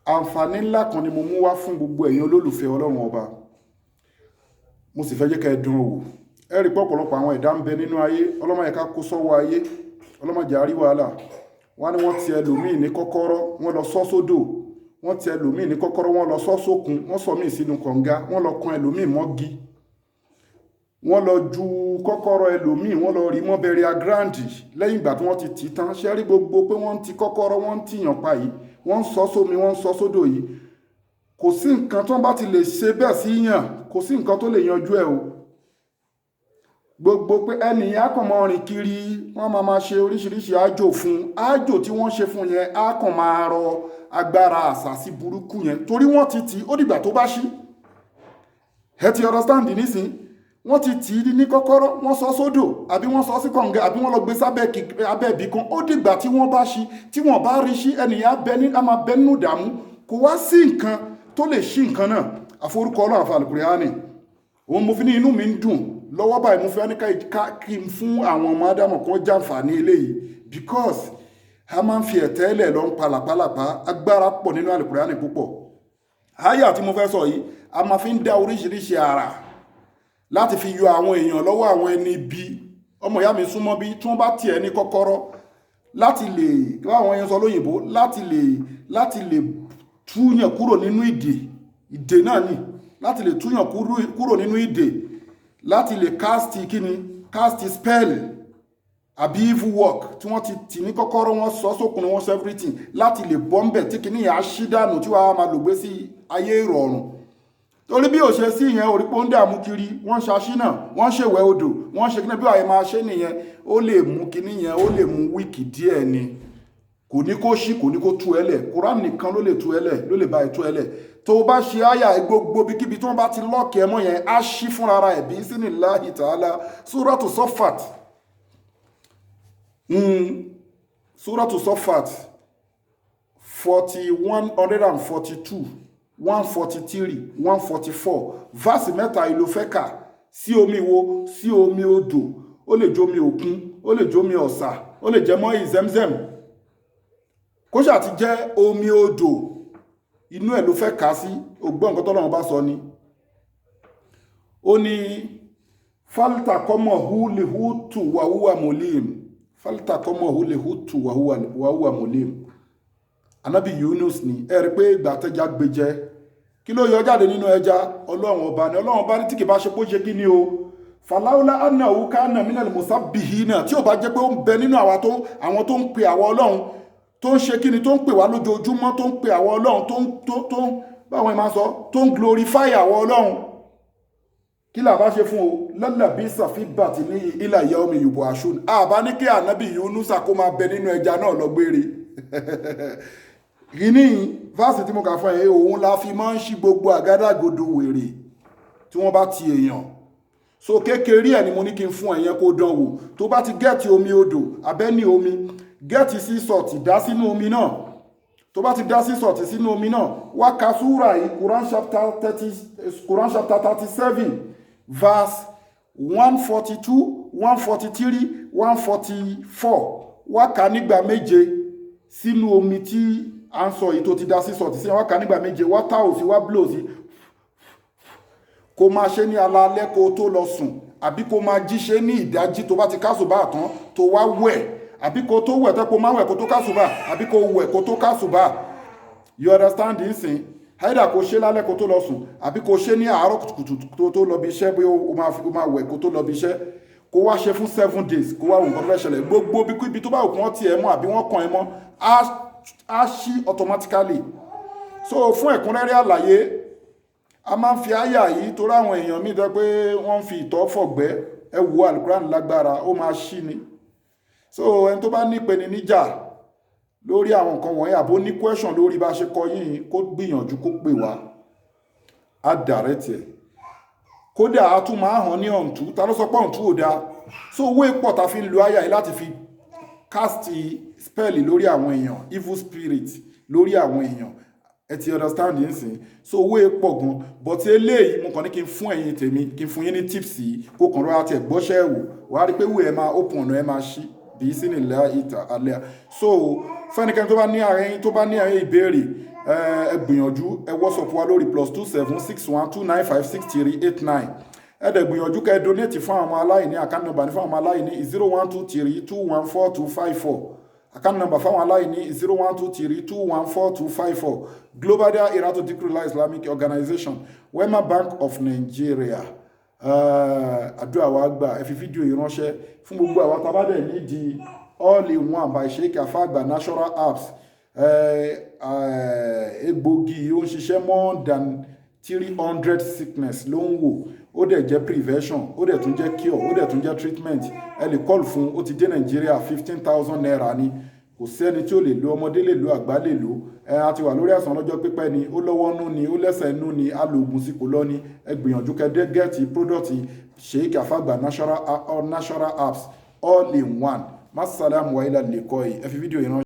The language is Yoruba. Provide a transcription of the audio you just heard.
Àǹfààní ńlá kan ni mo mú wá fún gbogbo ẹ̀yin olólùfẹ́ Ọlọ́run Ọba. Mo sì fẹ́ jẹ́ kẹ́ ẹ dán wò. Ẹ rí pé ọ̀pọ̀lọpọ̀ àwọn ẹ̀dá ń bẹ nínú ayé. Ọlọ́mọ yẹ ká kó sọ́wọ́ ayé, ọlọ́mọ jẹ́ àrí wàhálà. Wọ́n ní wọ́n ti ẹlòmíì ní kọ́kọ́rọ́, wọ́n lọ sọ́ sódò. Wọ́n ti ẹlòmíì ní kọ́kọ́rọ́, wọ́n lọ sọ́ sókun. Wọ́n sọ míì sínú kànga, wọ́n lọ kan ẹlòmíì mọ́gi. Wọ́n lọ ju kọ́kọ́rọ́ ẹlòmíì, wọ́n lọ rí mọ́ burial ground lẹ́yìn ìgbà tí wọ́n ti tì í tán. Ṣé rí gbogbo pé wọ́n ń ti kọ́kọ́rọ́, wọ́n ń tìyàn pa yìí, wọ́n ń sọ sómi, wọ́n ń sọ sódò yìí, kò sí nǹkan tí wọ́n bá ti lè ṣe bẹ́ẹ̀ sí yàn, kò sí nǹkan tó lè yanjú ẹ̀ o. Gbogbo pé ẹnìyàn á kàn máa rìn kiri, wọ́n máa máa ṣe oríṣiríṣi àjò fún. Àjò tí wọ́n ṣe fún yẹn á kàn máa rọ agbára àṣàsí burúkú yẹn, torí wọ́n ti tì í. Ó dìgbà tó bá ṣí. Ẹ ti understand nísìn? Wọ́n ti tì í ní kọ́kọ́rọ́, wọ́n sọ sódò, àbí wọ́n sọ sí kànga, àbí wọ́n lọ gbé sábẹ́ abẹ́ ibì kan. Ó dìgbà tí wọ́n bá ṣí. Tí wọ́n bá rí ṣí, ẹnìyàn á bẹ ní, á máa bẹ nínú ìdààmú. Kò wá sí nǹkan tó lè ṣí nǹkan náà àforúkọ Ọlọ́run, àfa Àlùkùránì. Òun mo fi ní inú mi ń dùn lọ́wọ́ báyìí. Mo fi ní ká kí n fún àwọn ọmọ Ádámọ̀ kan jàǹfààní eléyìí, because a máa ń fi ẹ̀tẹ́ lẹ̀ lọ ń pa làpálàpá. Agbára pọ̀ nínú Àlùkùránì púpọ̀. Àyà tí mo fẹ́ sọ yìí, a máa fi ń dá oríṣiríṣi àrà láti fi yọ àwọn èèyàn lọ́wọ́ àwọn ẹni bí. Ọmọ ìyá mi, súnmọ́ bí. Tí wọ́n bá tiẹ̀ ní kọ́kọ́rọ́ láti lè báwọn yẹn sọ lóyìnbó, láti lè túyàn kúrò nínú ìdè, ìdè náà ni láti lè túyàn kúrò nínú ìdè, láti lè cast kíni, cast spell àbí evil work tí wọ́n ti tì ní kọ́kọ́rọ́, wọ́n sọ sókun, wọ́n sọ everything, láti lè bọ́ ń bẹ̀ tí kìíní yẹn á ṣí dànù, tí wàá máa lògbé sí ayé ìrọ̀rùn. Torí bí ò ṣe sí ìyẹn, orí pé ó ń dààmú kiri. Wọ́n ń ṣaṣínà, wọ́n ń ṣèwẹ̀ odò, wọ́n ń ṣe kíní. Bí wàá máa ṣe nìyẹn, ó lè mú kíní yẹn, ó lè mú weak díẹ̀ ni. Kò ní kó ṣí, kò ní kó tú ẹ lẹ̀. Quran nìkan ló lè tú ẹ lẹ̀, ló lè bá ẹ tú ẹ lẹ̀. Tó o bá ṣe àyà, gbogbo bíkíbi tí wọ́n bá ti lock ẹ mọ́ yẹn á ṣí fúnra ẹ̀ bí sinillahi ta'ala. Suratu Safat, Suratu Safat, 41, 142, 143, 144, verse mẹ́ta ìlú fẹ́ kà sí. Omi wo? Sí omi odò. Ó lè jómi òkun, ó lè jómi ọ̀sà, ó lè jẹ́ mọ́ ìzẹ́mzẹ́m, kó ṣáà ti jẹ́ omi odò, inú ẹ̀ ló fẹ́ kà sí. Ògbọ́n nǹkan tọ́lọ́run bá sọ ni. Ó ní فالتقمه الحوت وهو مليم، فالتقمه الحوت وهو مليم. Anabi Yunus ni. Ẹ rí pé ìgbà tẹ́já gbé jẹ, kí ló yọ jáde nínú ẹja? Ọlọ́run Ọba ni. Ọlọ́run Ọba ní tí kì bá ṣe pé ó ṣe kí ni o, فلولا أنه كان من المسبحين, tí ò bá jẹ́ pé ó ń bẹ nínú àwọn tó ń pe àwọn Ọlọ́run, tó ń ṣe kí ni, tó ń pè wá lójoojúmọ́, tó ń pe àwọn Ọlọ́run, tó ń báwọn ẹ̀ máa sọ, tó ń glorify àwọn Ọlọ́run, kí là bá ṣe fún o? للبث في بطنه إلى يوم يبعثون. Àbá ní kí ànábì Yunusa kó máa bẹ nínú ẹja náà lọ gbére. Ìní verse tí mo kà fún ẹ, òun la fi máa ń ṣí gbogbo àgádágodo wèrè tí wọ́n bá ti èèyàn. So kékeré ẹ̀ ni mo ní kí n fún ẹ̀yẹn, kó dán wò. Tó bá ti get omi odò abẹ́ní omi, get sea salt, dá sínú omi náà. Tó bá ti dá sea salt sínú omi náà, wá ka súrà yìí, Quran chapter 30, Quran chapter 37, verse 142, 143, 144. Wá kà nígbà méje sínú omi tí à ń sọ yìí tó ti dá sea salt sí. Wá kà nígbà méje, wá tá òsì, wá blow sí. Kó máa ṣe ní alaalẹ́ kó tó lọ sùn, àbí kó máa jí ṣe ní ìdájí tó bá ti kásùbà tán, tó wá wẹ̀, àbí kó tó wẹ̀ tẹ́, kó máa wẹ̀ kó tó kásùbà, àbí kó wẹ̀ kó tó kásùbà. You understand nsìn? Haida, kó ṣe lálẹ́ kó tó lọ sùn, àbí kó ṣe ní àárọ̀ kùtùkùtù tó tó lọ bí iṣẹ́, bóyá o máa wẹ̀ kó tó lọ bí iṣẹ́. Kó wá ṣe fún 7 days, kó wá wo nǹkan tó fẹ́ ṣẹlẹ̀. Gbogbo ibi tó bá òkun wọn tiẹ̀ mọ́ àbí wọ́n kàn ẹ́ mọ́, á ṣí automatically. So fún ẹ̀kúnrẹ́rẹ́ àlàyé, a máa ń fi àyà yìí torí àwọn èèyàn míì tẹ́ pé wọ́n ń fi ìtọ̀ fọ̀gbẹ́. Ẹ wo, Alukuran lágbára, ó máa ṣí ni. So ẹni tó bá ní ìpeni níjà lórí àwọn nǹkan wọ̀nyí, àbó ní question lórí bá a ṣe kọ yín, kó gbìyànjú kó pè wá, á direct ẹ̀. Kódà a tún máa hàn ní ọ̀ǹtú. Ta ló sọ pé ọ̀ǹtú ò dáa? So owó pọ̀ ta fi ń lo àyà yìí láti fi cast spell lórí àwọn èèyàn, evil spirit lórí àwọn èèyàn. Ẹ ti understand nsìn? So owó pọ̀ gan, but eléyìí, mo kàn ní kí n fún ẹ̀yin tèmi, kí n fún yín ní tips yìí, kó kàn rọra tiẹ̀ gbọ́ṣẹ́ wò. Wàá rí pé wù ẹ máa open, ọ̀nà ẹ máa ṣí bí sínú ilẹ̀ ìta alẹ́. So fẹ́nikẹ́ni tó bá ní ààrẹ yín, tó bá ní ààrẹ ìbéèrè, Ẹ gbìyànjú, ẹ WhatsApp wa lórí +27 61 295 6389. Ẹ dẹ̀ gbìyànjú kẹ́ ẹ donate fún àwọn aláìní. Account number ní fún àwọn aláìní, 0123214254. Account number fáwọn aláìní, 0123214254. Global Dahiratu Dhikrlahi Islamic Organization, Wema Bank of Nigeria. Àdúrà wa gbà. Ẹ fi fídíò yìí ránṣẹ́ fún gbogbo àwọn tá a bá dẹ̀ nídìí All in One by Sheikh Afagba Natural Herbs. Egbògi ó ń ṣiṣẹ́, more than 300 sickness ló ń wò. Ó dẹ̀ jẹ́ prevention, ó dẹ̀ tún jẹ́ cure, ó dẹ̀ tún jẹ́ treatment. Ẹ lè call fún, ó ti dé Nàìjíríà. ₦15,000 ni. Kò sẹ́ni tí ó lè lo, ọmọdé lè lo, àgbà lè lo. Ẹ a ti wà lórí àìsàn ọlọ́jọ́ pípẹ́ ni, ó lọ́wọ́ nú ni, ó lẹ́sẹ̀ nú ni, a lo oògùn sí kò lọ ni. Ẹ gbìyànjú kẹ́ dé get product Sheikh Afagba Natural Herbs All in One. Masalam wa ilà lè kọ́ yìí. Ẹ fi fídíò yìí ránṣẹ́.